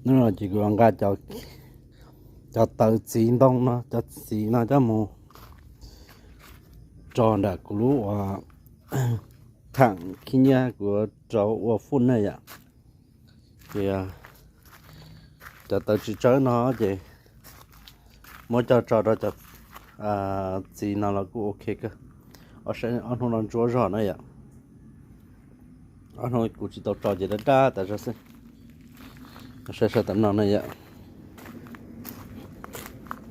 Hnub no ces kuv nqa cov, cov tawv txiv ntoo no, cov txiv no coj mus tso nram kuv lub uas thaam khib nyiab kuv rau ua food na yom. Ces cov tawv txiv tsawb no ces muab coj tso rau cov txiv no los kuj ok kawg. Ob hnub no ntsuab zog na yom. Ob hnub kuv tsis tau tso ces daj daj tas zog xwb. Saib saib tam no na yom.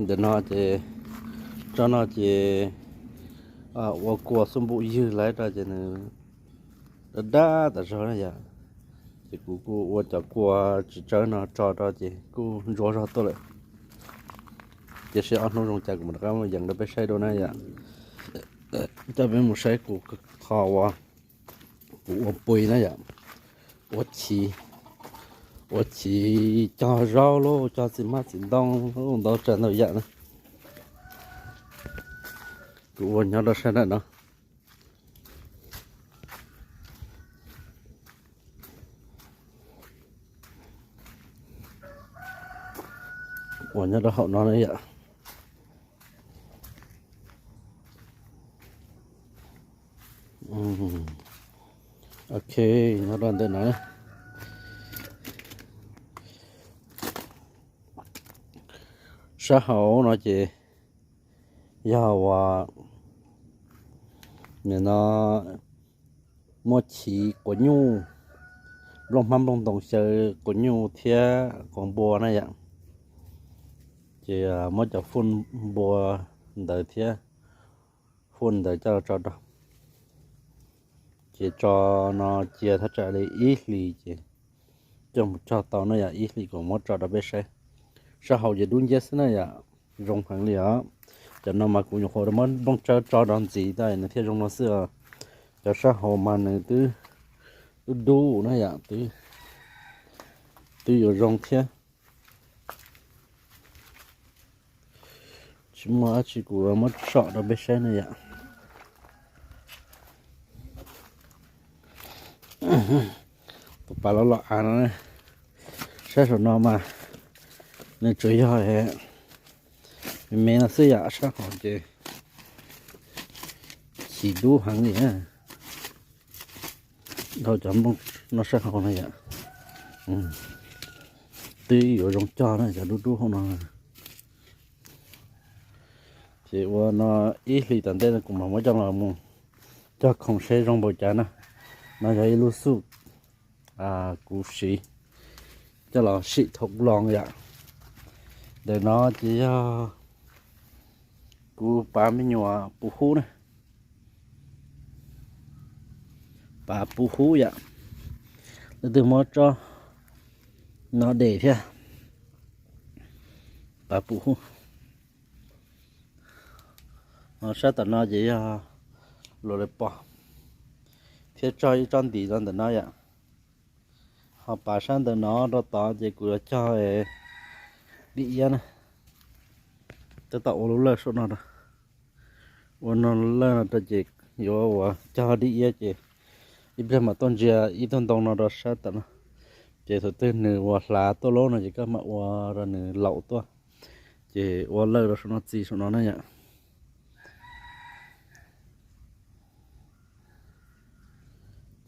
Ntawm no ces tsob no ces ua kua xub npum ywg lawm rau ces nws daj daj tas zog na yom. Ces kuv kuj ua cov kua txiv tsawb no tso rau ces kuj ntsuab zog tuaj lawm. Tiam sis ob hnub zoo cas kuv mam rov qab mus yees rau peb saib dua na yom. Coj peb mus saib kuv qhov uas kuv ua pui na yom. Ua chiv, ua chiv cog zaub los cog txiv hmab txiv ntoo, ntau tsav ntau yam na. Kuv ua nyob rau sab nram no. Ua nyob rau hauv no na yom. Ok, nyob rau ntawm no. Sab hauv no ces yog uas nim no muaj chiv quav nyuj, nplooj hmab nplooj ntoos xyaw quav nyuj thiab quav npua na yom. Ces muab cov food npua ntawd thiab food ntawd coj los tso rau. Ces tso no cia thaj tsam li ib hlis ces coj mus cog tau na yom, ib hlis kuv muab tso rau peb saib. Sab hauv ces dub nciab xwb na yom, zoo heev li os. Cov no mas kuv nyuam qhuav muab nplooj tsawb tso rau ntxiv tas nws thiaj zoo no xwb os. Cov sab hauv mas nws twb dub dub na yom, twb yuav zoo thiab. Tsis muaj dab tsi kuv muab tsom rau peb saib na yom. Tus pas los los av no, sab saum no mas nws tsuas yog me me no xwb yom, sab hauv ces chiv dub heev li. Dhau cov nplooj no sab hauv no yom, twb yuav zoo cog na, cov dub dub hauv no. Ces ua no ib hlis tom ntej no kuv mam muab coj los mus cog khoom seb zoo npaum cas na. No yog ib lub xuj kuv siv coj los sim thauj loo yom. Ntawm no ces yog kuv pav me nyuam puv hub na. Pav puv hub yom. Leej twg muab tsob no de thiab. Pav puv hub. Ho sab tom no ces yog luas daim pov thiab tso ib tsob ntim rau ntawm no yom. Ho pav sab ntawm no rau tod ces kuv yuav cog dib iab na. Tab tom ua lub lawj saum no rau, ua no lawj no rau ces yuav ua cog dib iab ces ib pliag mam tuaj ntsia ib tug ntoo no rau sab tom no. Ces thaum twg nws ua hlav tuaj lub no ces koj mam ua rau nws laum tuaj. Ces ua lawj rau saum no txi saum no na yom.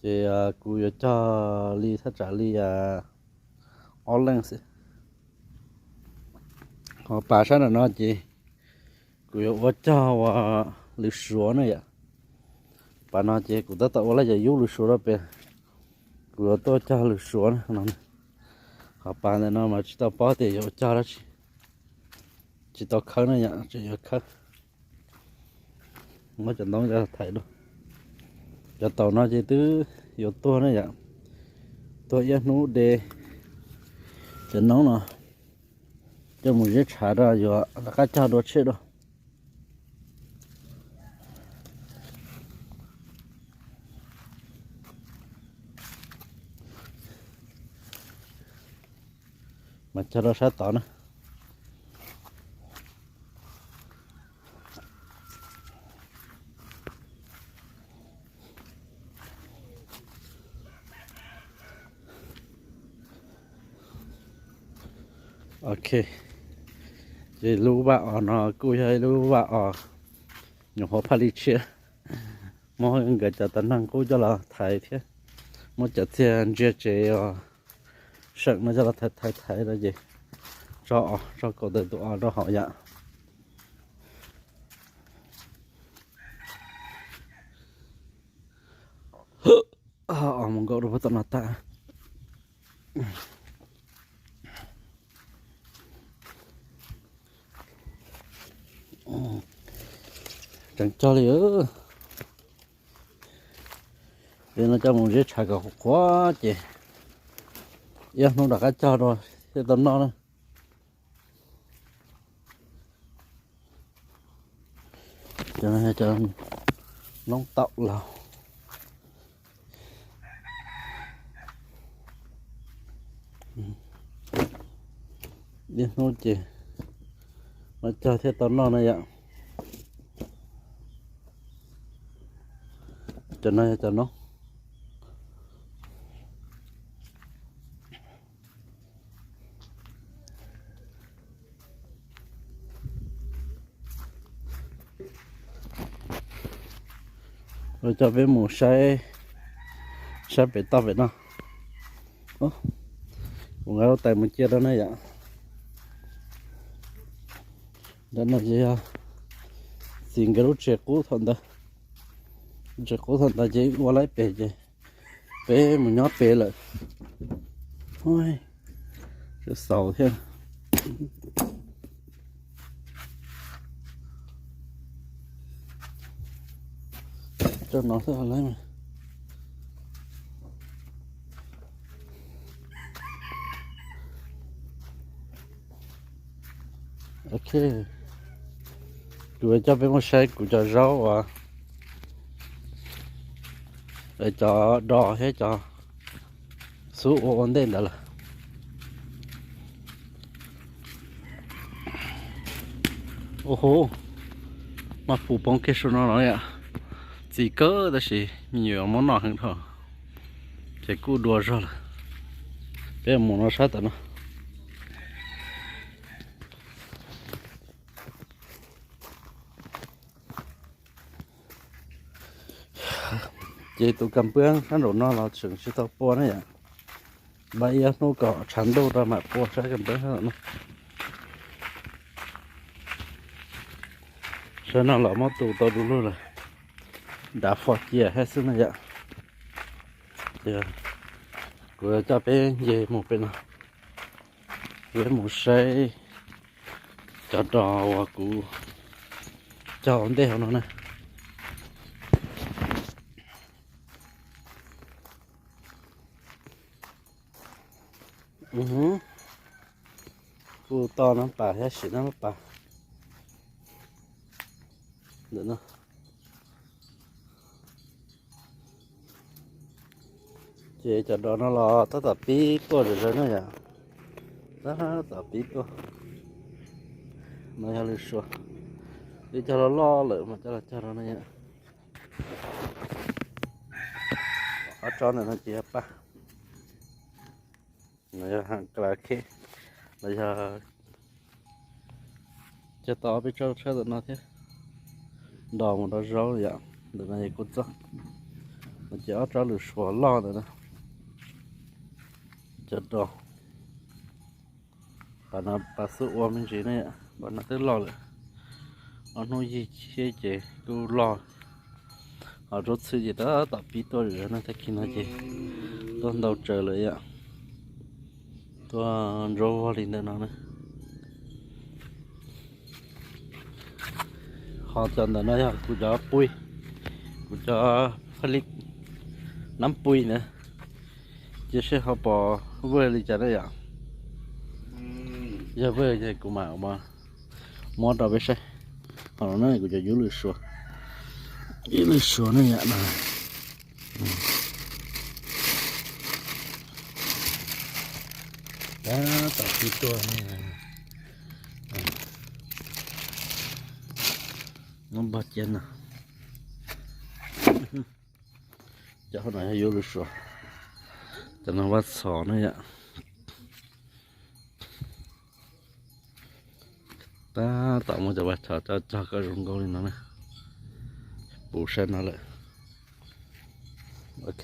Ces kuv yuav cog li thaj tsam li ob leej xwb. Ho pav sab nram no ces kuv yuav ua cog ua lwm suav na yom. Pav no ces kuv tab tom ua laj yam yub lwm suav rau pem, kuv yuav tuaj cog lwm suav na no. Ho pav ntawm no mas tsis tau paub tias yuav ua cog dab tsi, tsis tau khawb na yom, tseem yuav khawb. Muab cov noob coj thaiv dua. Cov taum no ces twb yuav tuag na yom, tuag ib hnub de cov noob no coj mus ziab tshav rau yuav rov qab cog dua tshiab dua. Mas cog rau sab tod na. Ok, ces lub vaj os no kuj yog ib lub vaj os nyuam qhuav phaj li tshiab. Muab nkawd cov tav neeg qub coj los thaiv thiab, muab cov txiag ntsia tsev os, seem no coj los thaiv thaiv thaiv no ces tso os, tso kaum tawm tus os rau hauv yam. Os mus nkaum rau puag tom no tag. Tseem cog li. Li no coj mus zeb tshav kom qhuav ces ib ob hnub rov qab cog dua thiaj tau noj na. Cov no yog cov noob taum laus. Ib hnub ces mam cog thiaj tau noj na yom. Cov no yog cov noob. Coj peb mus saib, saib pem toj pem no. Kuv nqa lub tais mus cia rau na yom. Ntawm no ces yog txiv nkawd lub tsev qub thaum ntawd. Lub tsev qub thaum ntawd ces ua laib pem ces peb mus nyob pem lawm. Tsis xaus thiab. Coj no xwb lawm. Ok, kuv coj peb mus saib kuv cov zaub uas cov dos thiab cov xub ua ua ntej ntawd lawm. Ua hu, mas pus poob kiag su no los yom. Txiv kawg tab sis me nyuam muab noj heev dhau, ces kuj dua zog lawm. Peb mus no sab tom no. Ces tus kas npwb sab nraum no los tseem tsis tau pua na yom. Npaj ib ob hnub kom tshav ntuj rau mam pua sab kas npwb sab nraum no. Sab no los muab tu tau du lug lawm, dav fo cia hab xwb na yom. Ces kuv coj peb nce mus pem no, peb mus saib cov dos uas kuv cog ua ntej hauv no na. Kuj toj no pas thiab sim no pas. Ntawm no ces cov dos no los tab tom pib tuaj zom zaws na yom. Tab tom pib tuaj. No yog lwm suav, twb cog loj loj lawm mas coj los cog rau no yom. Ob tsob ntawm no ces yog paj. No yog ham kla kheb, no yog cog tau ob peb tsob tshawb ntawm no thiab, ntos mus rau zaub yom. Ntawm no es kuv txob, no ces ob tsob lwm suav loj ntawm no, cov dos. Pas no pas xub ua me ntsis ne, pas no twb loj lawm, ob hnub yig thiab ces kuj loj. Ho zaub txhwb ces tab tom pib tuaj zom zaws na, tag kis no ces tuaj ntau tsawv lawm yom. Tuaj ntsuab vog li ntawm no na. Ho cov ntawm no yog kuv cov pui, kuv cov pha li nab pui na. Cia seb ho pom vwj li cas na yom. Yog vwj ces kuv mam muab rau peb saib. Ho no na kuv cov yub lwm suav, yub lwm suav ne yom no. Tab tom pib tuaj ne. Muab npog cia no. Cov hauv no yog yub lwm suav, cov no vaj txhos na yom. Tab tom muab cov vas thov coj cog kom zoo nkauj li no na. Puv sab no lawm. Ok,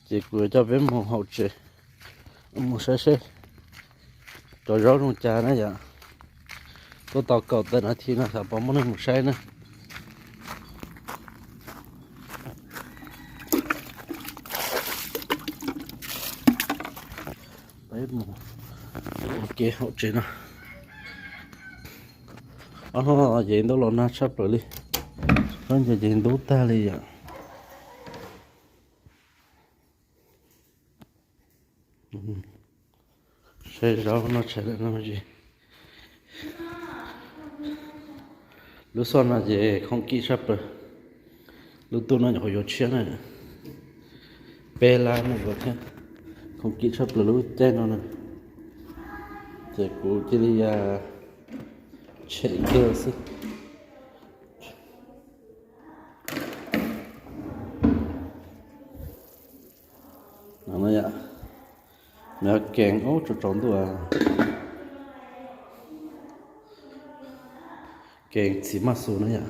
ces kuv yuav coj peb mus hauv tsev, mus saib seb cov zaub zoo cas na yom. Tuaj tau kaum tawm nas this no xyov puas muaj neeg mus saib na. Peb mus ua ke hauv tsev no. Ob hnub no ces ntub los nag tshaj plaws li. Koj nco ces ntub tag li yom. Saib zaub noj tshais lawm no. Lub xoj no ces khoom kim tshaj plaws. Lub tuj no nyuam qhuav yuav tshiab na, peb lab no thiab. Khoom kim tshaj plaws lub caij no na. Ces kuv cia li tshem kiag xwb. Nws kees ub tsaus ntuj, kees txiv maj xus na yom.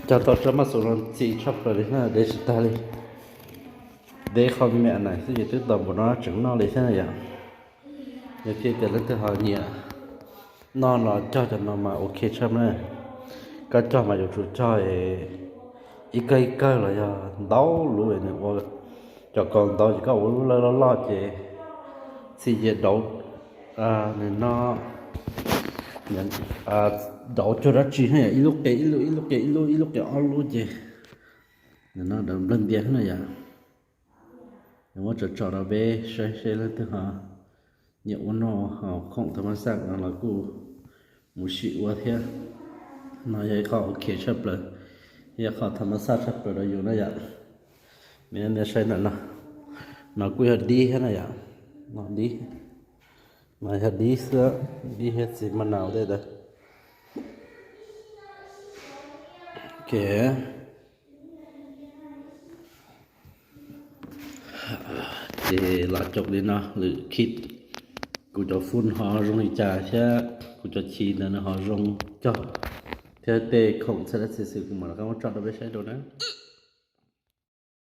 Cog tau tsob maj xus no txi tshaj plaws li na, deb tsis tag li. Deb qhov me me na xwb ces twb tau npaum no tseem noj li thiab na yom. Yog tias leej twg ho nyiam noj no cog cov no mas ok tshaj na. Koj cog mas yuav tsum cog ib kawg ib kawg los yog ntau lub, nws ua cov kaus ntau ces koj ua lub lawj loj loj ces txhij ces dauv, nws no dauv cuag dab tsi na yom, ib lub qe ib lub, ib lub qe ib lub, ib lub qe ob lub ces nws no dauv nplawg ntias na yom. Muab tsom tsom rau peb saib seb leej twg ho nyiam ua noj ho khoom tham mas xaj no los kuj mus sim ua thiab. No yog ib qho ok tshaj plaws, yog qho tham mas xaj tshaj plaws rau yus na yom. Mib saib ntawm no, no kuj yog dib thiab na yom. No dib, no yog dib xwb, dib thiab txiv maj nau tej ntawd. Ok, ces los xaus li no lawm. Kuv cov fun ho zoo li cas thiab kuv cov chiv ntawd nws ho zoo cog thiab tej khoom txhia dab txhia xwb kuv mam rov qab muab tso rau peb saib dua na.